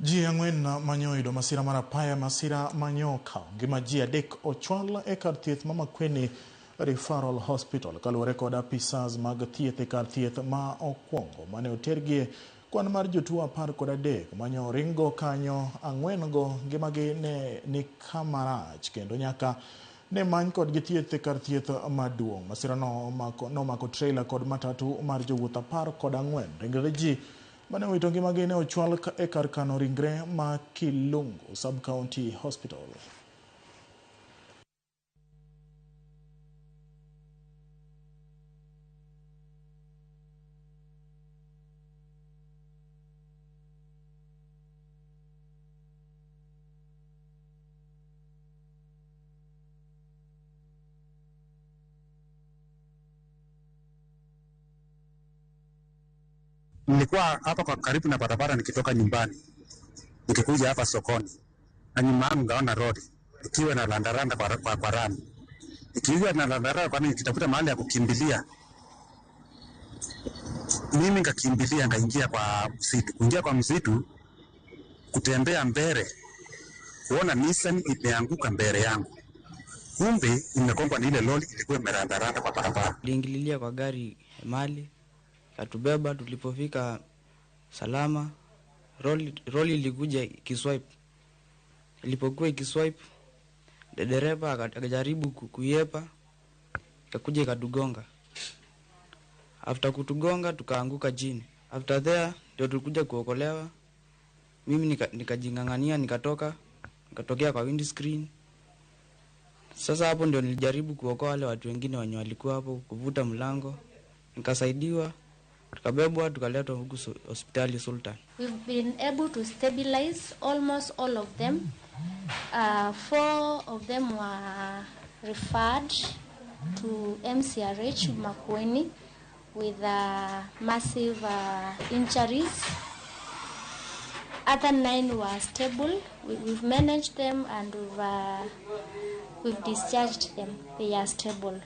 Ji 4 manyo oyudo masira mar apaya, masira manyo okawo ngima ji 3 ochwal e kar thieth ma Makueni Referral Hospital kaluwore kod apisas mag thieth e kar thieth ma okwongo mane otergie kwan mar jotuo 13 manyo ringo kanyo 4 go ngimagi ne ni kama rach kendo nyaka ne many kodgi thieth e kar thieth maduong'. Masira no nomako trailer kod matatu mar jowuoth 14. Ringre ji mane owito ngimagi ne ochwal e kar kano ringre ma Kilungu Sub-County Hospital. Nilikuwa hapa kwa karibu na barabara nikitoka nyumbani nikikuja hapa sokoni, na nyuma yangu ngaona lori ikiwa na landaranda kwa rami, ikiwa na landaranda kwa nini nikitafuta mahali ya kukimbilia. Mimi nikakimbilia nikaingia kwa msitu. Kuingia kwa msitu, kutembea mbele, kuona Nissan imeanguka mbele yangu, kumbe imegongwa na ile lori ilikuwa imerandaranda kwa barabara. Tuliingililia kwa gari mali katubeba. Tulipofika salama, roli ilikuja ikiswipe. Ilipokuwa ikiswipe, dereva akajaribu kuiepa, ikakuja ikatugonga. After kutugonga tukaanguka chini. After there ndio tulikuja kuokolewa. Mimi nikajingangania, nikatokea kwa windscreen. Sasa hapo ndio nilijaribu kuokoa wale watu wengine wenye walikuwa hapo, kuvuta mlango, nikasaidiwa, tukabebwa tukaletwa huku hospitali Sultan. We've been able to stabilize almost all of them. 4 of them were referred to MCRH Makueni with massive injuries. Other 9 were stable. We've managed them and we've discharged them. They are stable.